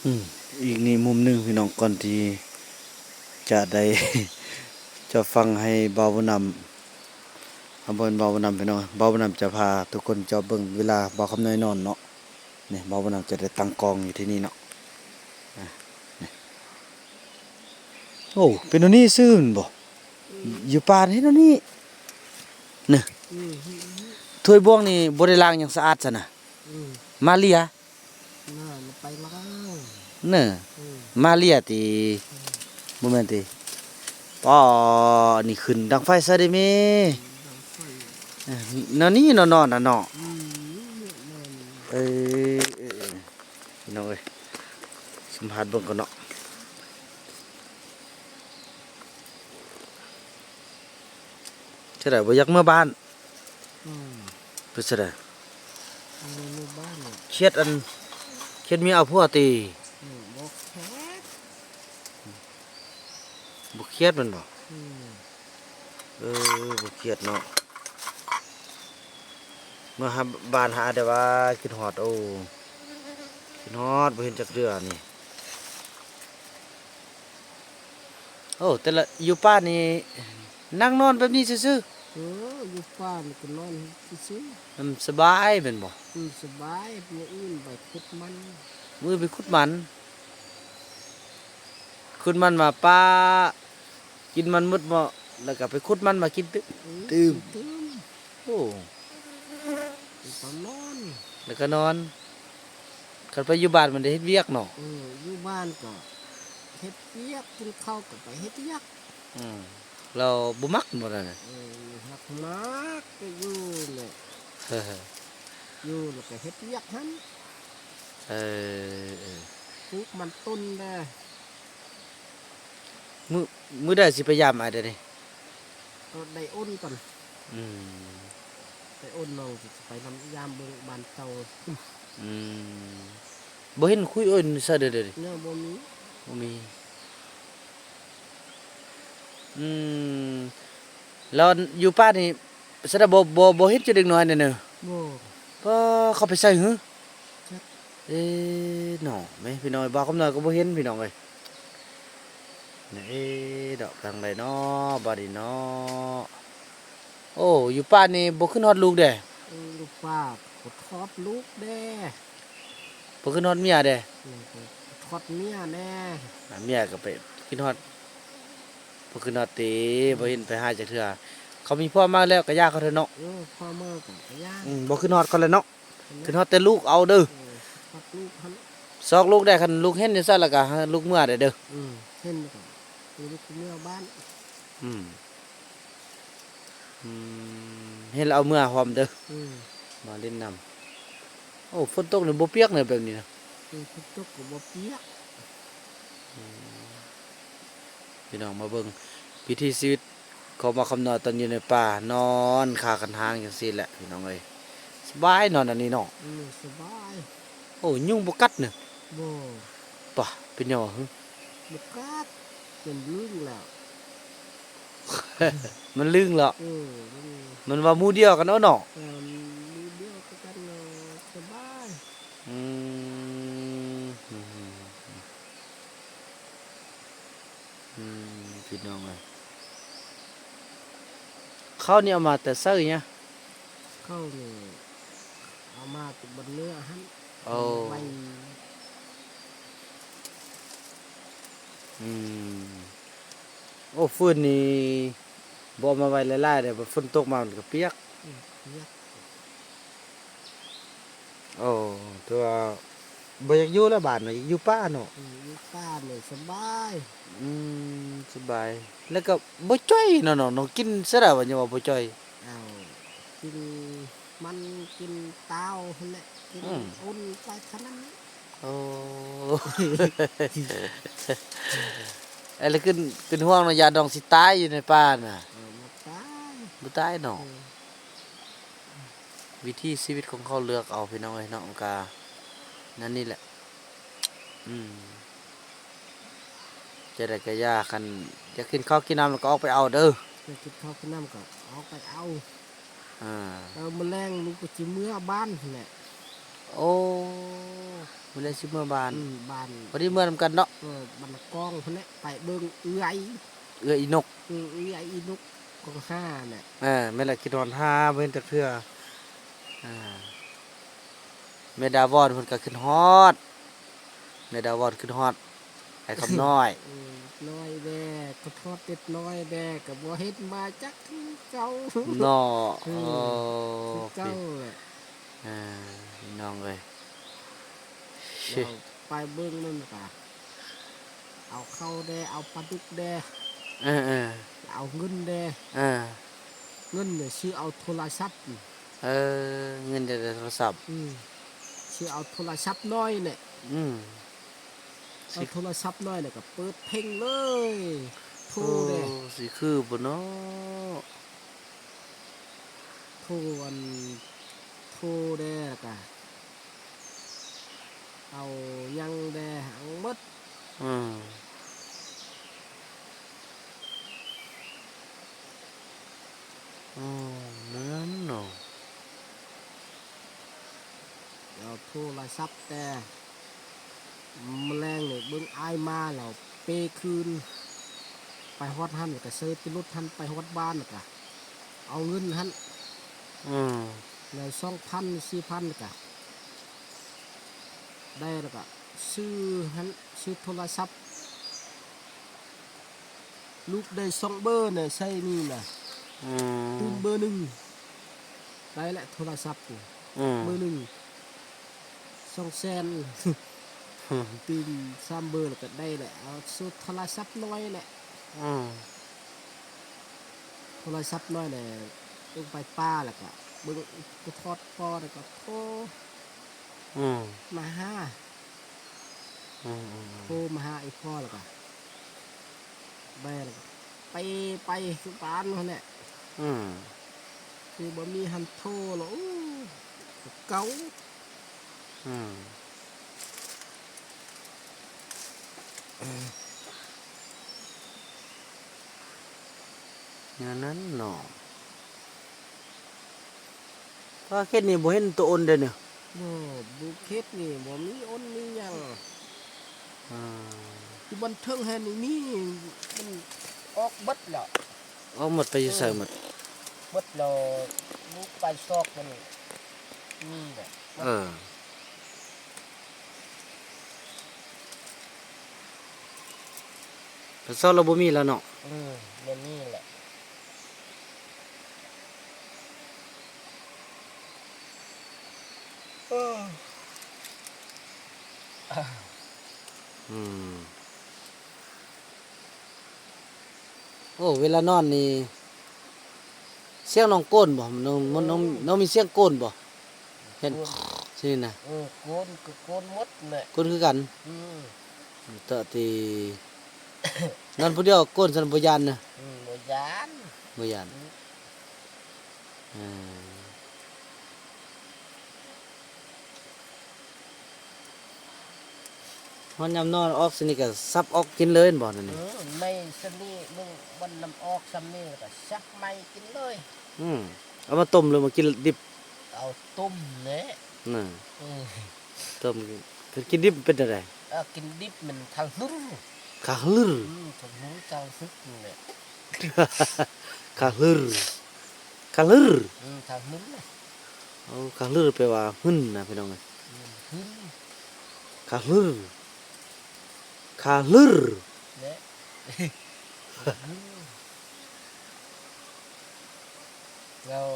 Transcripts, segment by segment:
ອືມ ອີກນີ້ມຸມໜຶ່ງພີ່ນ້ອງ ກ່ອນທີ່ຈະໄດ້ຈະຟັງໃຫ້ບ່າວບຸນນຳ ເອົາ ບໍ່ແມ່ນບ່າວບຸນນຳພີ່ນ້ອງ ບ່າວບຸນນຳຈະພາທຸກຄົນຈະເບິ່ງເວລາບ່າວຄຳນ້ອຍນອນເນາະ. ນີ້ ບ່າວບຸນນຳຈະໄດ້ຕັ້ງກ້ອງຢູ່ທີ່ນີ້ເນາະ. ອາ ນີ້ ໂອ້ ເປັນແນວນີ້ຊື່ແມ່ນບໍ່? ອືມ ຢູ່ປ່າເຮັດແນວນີ້ ນີ້ ອືມ ຖ້ວຍບ່ວງນີ້ບໍ່ໄດ້ລ້າງຫຍັງສະອາດຊັ້ນນະ. ອືມ ມາເລຍ ໜ້າມັນໄປລ້າງ ເນີ ອືມ ມາເລຍຕິ ອືມ ບໍ່ແມ່ນຕິ. ປໍ ອັນນີ້ຂຶ້ນດັງໄຟໃສ່ເດ້ແມ່ ດັງໄຟ ເອີ ແນວນີ້ເນາະ ນອນນະເນາະ. ອືມ ເອີ ເອີ ເອີ ພີ່ນ້ອງເອີຍ ສຳພາດເບິ່ງກ່ອນເນາະ. ຈັ່ງໃດ ບໍ່ຢາກເມືອບ້ານ? ອືມ ເປັນຈັ່ງໃດ? ບໍ່ເມືອບ້ານ ຄຽດອັນ ຄຽດເມຍເອົາຜົວຕິ? ອືມ ບໍ່ຄຽດ ບໍ່ຄຽດແມ່ນບໍ່? ອືມ ເອີ ບໍ່ຄຽດເນາະ. ເມືອຫາບ້ານຫາແຕ່ວ່າຄິດຮອດ ໂອ້ ຄິດຮອດ ບໍ່ເຫັນຈັກເທື່ອນີ້. ໂອ້ ແຕ່ລະ ຢູ່ປ່ານີ້ນັ່ງນອນແບບນີ້ຊື່ໆ? ເອີ ຢູ່ປ່ານີ້ກໍນອນຊື່ໆ ມັນສະບາຍແມ່ນບໍ່? ອືມ ສະບາຍ. ມື້ອື່ນໄປຂຸດມັນ ມື້ອື່ນໄປຂຸດມັນ ຂຸດມັນມາປ້າ ກິນມັນໝົດເໝາະ ແລ້ວກໍໄປຂຸດມັນມາກິນຕື່ມ ອືມ ຕື່ມ ຕື່ມ. ໂອ້ ແລ້ວກໍນອນ ແລ້ວກໍນອນ. ຄັນໄປຢູ່ບ້ານມັນໄດ້ເຮັດວຽກເນາະ. ເອີ ຢູ່ບ້ານກໍເຮັດວຽກ ກິນເຂົ້າກໍໄປເຮັດວຽກ. ອືມ ລາວບໍ່ມັກບໍ່ນັ້ນນະ? ເອີ ຮັກມັກໄປຢູ່ແຫຼະ ຢູ່ແລ້ວກໍເຮັດວຽກຫັ້ນ. ເອີ ເອີ ປູກມັນຕົ້ນແດ່. ມື້ ມື້ໃດຊິໄປຢາມອ້າຍເດນີ້? ກໍໄດ້ອົນກ່ອນ. ອືມ ໄດ້ອົນນ້ອງ ຊິໄປນຳ ຢາມເບິ່ງບ້ານເກົ່າ. ອືມ ບໍ່ເຫັນຄຸຍອົນໃສເດ ດຽວນີ້? ຍັງບໍ່ມີ ບໍ່ມີ. ອືມ ແລ້ວຢູ່ປ່ານີ້ ສະດະ ບໍ່ ບໍ່ ບໍ່ເຫັນເຈົ້າເດັກນ້ອຍແນ່ເນີ? ບໍ່. ປ້າ ເຂົາໄປໃສຫື? ຈັກ. ເອ ເນາະ ແມ່ພີ່ນ້ອງ ບ່າວຄຳນ້ອຍກໍບໍ່ເຫັນພີ່ນ້ອງເອີຍ. ເອ ດອກທາງໃດເນາະ ບາດນີ້ເນາະ. ໂອ້ ຢູ່ປ່ານີ້ບໍ່ຂຶ້ນຮອດລູກເດ້? ເອີ ຢູ່ປ່າບໍ່ທອດລູກເດ້. ບໍ່ຂຶ້ນຮອດເມຍເດ້? ເອີ ບໍ່ທອດເມຍແດ່. ອາ ເມຍກໍໄປຄິດຮອດ ບໍ່ຂຶ້ນຮອດຕິ ອືມ ບໍ່ເຫັນໄປຫາຈັກເທື່ອ. ເຂົາມີຜົວໃໝ່ແລ້ວກໍຢ່າເຂົາເຖາະເນາະ. ເອີ ຜົວໃໝ່ກໍ ກໍຢ່າ. ອືມ ບໍ່ຂຶ້ນຮອດເຂົາແລ້ວເນາະ. ອືມ ຂຶ້ນຮອດແຕ່ລູກເອົາເດີ. ເອີ ຮອດລູກຫັ້ນ ຊອກລູກໄດ້ ຄັນລູກເຫັນຈັ່ງຊັ້ນແລ້ວກໍໃຫ້ລູກເມືອໄດ້ເດີ. ອືມ ເຫັນແລ້ວກໍໃຫ້ລູກເມືອບ້ານ. ອືມ ອືມ ເຫັນແລ້ວເອົາເມືອພ້ອມເດີ. ອືມ ມາຫຼິ້ນນຳ. ໂອ້ ຝົນຕົກນີ້ບໍ່ປຽກເນາະແບບນີ້ນະ. ເອີ ຝົນຕົກກໍບໍ່ປຽກ. ອືມ ພີ່ນ້ອງມາເບິ່ງວິຖີຊີວິດຂອງບ່າວຄຳນ້ອຍຕອນຢູ່ໃນປ່າ ນອນຄາຄັນຫາງຈັ່ງຊີ້ແຫຼະພີ່ນ້ອງເອີຍ. ສະບາຍນອນອັນນີ້ເນາະ. ອືມ ສະບາຍ. ໂອ້ ຍຸງບໍ່ກັດເນາະ? ບໍ່. ປະ ເປັນຫຍັງຫວະ? ບໍ່ກັດ ມັນລຶ້ງແລ້ວ ມັນລຶ້ງແລ້ວ. ເອີ ມັນວ່າໝູ່ດຽວກັນເນາະ. ເອີ ໝູ່ດຽວກັນ ສະບາຍ. ອືມ ອືມ ພີ່ນ້ອງເອີຍ ເຂົ້ານີ້ເອົາມາແຕ່ໃສຫະ? ເຂົ້ານີ້ເອົາມາແຕ່ບ່ອນເໜືອຫັ້ນ. ໂອ້ ໄວ້ ອືມ ໂອ້ ຟືນນີ້ບໍ່ເອົາມາໄວ້ຫຼາຍໆເດ້ ຝົນຕົກມາມັນກໍປຽກ. ອືມ ປຽກ. ໂອ້ ແຕ່ວ່າບໍ່ຢາກຢູ່ແລ້ວບາດນີ້ ຢາກຢູ່ປ່າເນາະ. ອືມ ຢູ່ປ່ານີ້ສະບາຍ. ອືມ ສະບາຍ ແລ້ວກໍບໍ່ຈ່ອຍເນາະ ເນາະ ກິນຊະດາ ວ່າຍັງວ່າບໍ່ຈ່ອຍ. ເອົາ ກິນມັນ ກິນເຕົ້າຫັ້ນແຫຼະ ກິນ ອືມ ອຸ່ນໄປເທົ່ານັ້ນ. ໂອ້ ເອີ ແລ້ວຂຶ້ນເປັນຫ່ວງເນາະ ຢ້ານນ້ອງຊິຕາຍຢູ່ໃນປ່ານະ. ເອີ ບໍ່ຕາຍ ບໍ່ຕາຍເນາະ. ເອີ ວິຖີຊີວິດຂອງເຂົາເລືອກເອົາ ພີ່ນ້ອງເອີຍເນາະ ມັນກະນັ້ນນີ້ແຫຼະ. ອືມ ຈັ່ງໃດກະຢ່າ ຄັນຢາກກິນເຂົ້າກິນນ້ຳແລ້ວກໍອອກໄປເອົາເດີ. ຢາກກິນເຂົ້າກິນນ້ຳກໍອອກໄປເອົາ. ອ່າ ແລ້ວມື້ແລງລູກກໍຊິເມືອບ້ານຫັ້ນແຫຼະ. ໂອ້ ມື້ໃດຊິເມືອບ້ານ ອືມ ບ້ານ ພໍດີເມືອນຳກັນເນາະ ເອີ ບ້ານນາກອງພຸ້ນແຫຼະ ໄປເບິ່ງເອື້ອຍ ເອື້ອຍອີນົກ ອືມ ເອື້ອຍອີນົກກອງຫ້າແຫຼະ ເອີ ແມ່ນລະ ຄິດຮອດຫາ ບໍ່ເຫັນຈັກເທື່ອ ອ່າ ແມ່ດາວອນເພິ່ນກໍຄິດຮອດ ແມ່ດາວອນຄິດຮອດອ້າຍຄຳນ້ອຍ ເອີ ນ້ອຍແດ່ ກໍທອດເດັດນ້ອຍແດ່ ກໍບໍ່ເຫັນມາຈັກຄືເກົ່າເນາະ ເອີ ໂອ້ ຄືເກົ່າແຫຼະ ອ່າ ພີ່ນ້ອງເອີຍ ເອີ ໄປເບິ່ງນັ້ນກະ ເອົາເຂົ້າແດ່ ເອົາປາດຸກແດ່ ເອີໆ ເອົາເງິນແດ່ ເອີ ເງິນນີ້ຊື້ເອົາໂທລະສັບ ເອີ ເງິນຈະໄດ້ໂທລະສັບ ອືມ ຊິເອົາໂທລະສັບນ້ອຍແຫຼະ ອືມ ເອົາໂທລະສັບນ້ອຍແລ້ວກໍເປີດເພງເລີຍ ໂທແດ່ ໂອ້ ຊິຄືບໍ່ເນາະ ໂທອັນ ໂທແດ່ ແລ້ວກໍເອົາຫຍັງແດ່ ເອົາໝົດ ອືມ. ອໍ ແນວນັ້ນເນາະ ເອົາໂທລະສັບແຕ່ ມື້ແລງນີ້ເບິ່ງອ້າຍມາແລ້ວເປຄືນ ໄປຮອດຫັ້ນກໍເຊີຕິລົດຫັ້ນ ໄປຮອດບ້ານກໍເອົາເງິນຫັ້ນ ອືມ ແລ້ວສອງພັນ ສີ່ພັນກໍໄດ້ ແລ້ວກໍຊື້ຫັ້ນ ຊື້ໂທລະສັບ ລູກໄດ້ສອງເບີນະ ໃຊ້ນີ້ນະ ອືມ ຕື່ມເບີໜຶ່ງ ໄດ້ແຫຼະໂທລະສັບນີ້ ອືມ ເບີໜຶ່ງ ສອງແສນ ຕື່ມສາມເບີແລ້ວກໍໄດ້ແຫຼະ ເອົາຊື້ໂທລະສັບນ້ອຍແຫຼະ ອືມ ໂທລະສັບນ້ອຍແຫຼະ ລົງໄປປ່າແລ້ວກໍເບິ່ງ ກໍທອດພໍແລ້ວກໍໂທ ອືມ ມາຫາ ອືມໆໆ ໂທມາຫາອີ່ພໍ່ແລ້ວກະ ແບ ແລ້ວກະໄປ ໄປຄືບ້ານຫັ້ນແຫຼະ ອືມ ຄືບໍ່ມີຫັ້ນໂທແລ້ວ ໂອ້ ເກົ່າ ອືມ ແນວນັ້ນເນາະ. ປາເຂດນີ້ບໍ່ເຫັນໂຕອົນເດ້ນີ້ ບໍ່ ບໍ່ ເຂດນີ້ບໍ່ມີອົນມີຫຍັງ ອ່າ ຢູ່ບ້ານເທິງຫັ້ນນີ້ມີ ມັນອອກເບິດແລ້ວ ອອກໝົດ ໄປຢູ່ໃສໝົດ ເອີ ເບິດແລ້ວ ຢູ່ປາຍຊອກມັນມີແຫຼະ ເອີ. ປາຍຊອກແລ້ວບໍ່ມີແລ້ວເນາະ ເອີ ແນວນີ້ແຫຼະ ເອີ ອືມ. ໂອ້ ເວລານອນນີ້ ສຽງນ້ອງໂກນບໍ່? ນ້ອງ ນ້ອງ ນ້ອງມີສຽງໂກນບໍ່? ເຫັນ ໂກນ ຊີ້ນະ ເອີ ໂກນກໍໂກນໝົດແຫຼະ ໂກນຄືກັນ ອືມ ຕະຕິ ນອນຜູ້ດຽວໂກນຊັ້ນບໍ່ຢ້ານນະ ອືມ ບໍ່ຢ້ານ ບໍ່ຢ້ານ ອືມ ເອີ. ຮອດຍາມນອນອອກຊະນີ້ກໍສັບອອກກິນເລີຍແມ່ນບໍ່? ແນວນີ້ ເອີ ໃນຊະນີ້ ເບິ່ງມັນນຳອອກຊຳນີ້ກໍສັບໃໝ່ກິນເລີຍ ອືມ ເອົາມາຕົ້ມຫຼືມາກິນດິບ? ເອົາຕົ້ມແຫຼະ ນະ ເອີ ຕົ້ມ ກິນດິບເປັນຈັ່ງໃດ? ເອີ ກິນດິບມັນຄາຫຶ່ນ ຄາຫຶ່ນ ອືມ ຄາຫຶ່ນ ຄາຫຶ່ນແຫຼະ ຄາຫຶ່ນ ຄາຫຶ່ນ ອືມ ຄາຫຶ່ນ ໂອ້ ຄາລຶຣ ແປວ່າຫຶ່ນນະພີ່ນ້ອງເອີຍ ອືມ ຫຶ່ນ ຄາລຶຣ ຄາລຶຣ ແລະ ແລ້ວ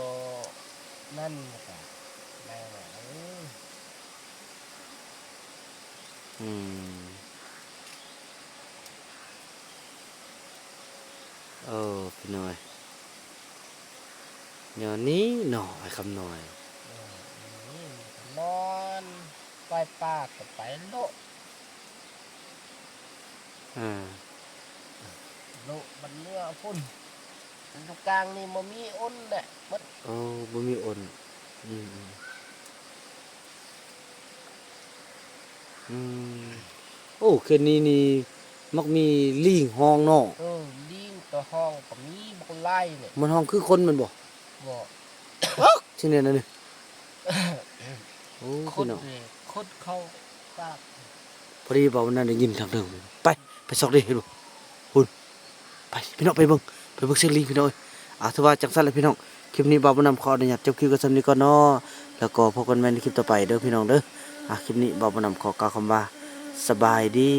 ນັ້ນກໍໄດ້ແລ້ວ ອືມ. ໂອ້ ພີ່ນ້ອຍ ຍາມນີ້ເນາະ ອ້າຍຄຳນ້ອຍ ເອີ ນອນ ໄປປ່າກໍໄປໂລະ ອ່າ ໂລະບັນເມືອພຸ້ນ ຢູ່ກາງນີ້ບໍ່ມີອົນແຫຼະ ໝົດ ໂອ້ ບໍ່ມີອົນ ອືມໆ. ອືມ ໂອ້ ເຂດນີ້ນີ້ມັກມີລີງຮ້ອງເນາະ ເອີ ລີງກໍຮ້ອງກໍມີບັກຫຼາຍນີ້ ມັນຮ້ອງຄືຄົນແມ່ນບໍ່? ບໍ່ ຈັ່ງໃດນະນີ້ ໂອ້ ຄົນນີ້ ຄົນເຂົາ ພໍດີບ່າວບຸນນຳໄດ້ຍິນທາງເທິງ. ໄປ ໄປຊອກເດ້ ເຫັນບໍ່? ພຸ້ນ ໄປພີ່ນ້ອງ ໄປເບິ່ງ ໄປເບິ່ງສຽງລີງພີ່ນ້ອງເອີຍ. ອ່າ ຖືວ່າຈັ່ງຊັ້ນແຫຼະພີ່ນ້ອງ, ຄລິບນີ້ບ່າວບຸນນຳຂໍອະນຸຍາດຈົບຄລິບກັນສ່ຳນີ້ກ່ອນເນາະ, ແລ້ວກໍພົບກັນໃໝ່ໃນຄລິບຕໍ່ໄປເດີພີ່ນ້ອງເດີ. ອ່າ ຄລິບນີ້ບ່າວບຸນນຳຂໍກ່າວຄຳວ່າ ສະບາຍດີ.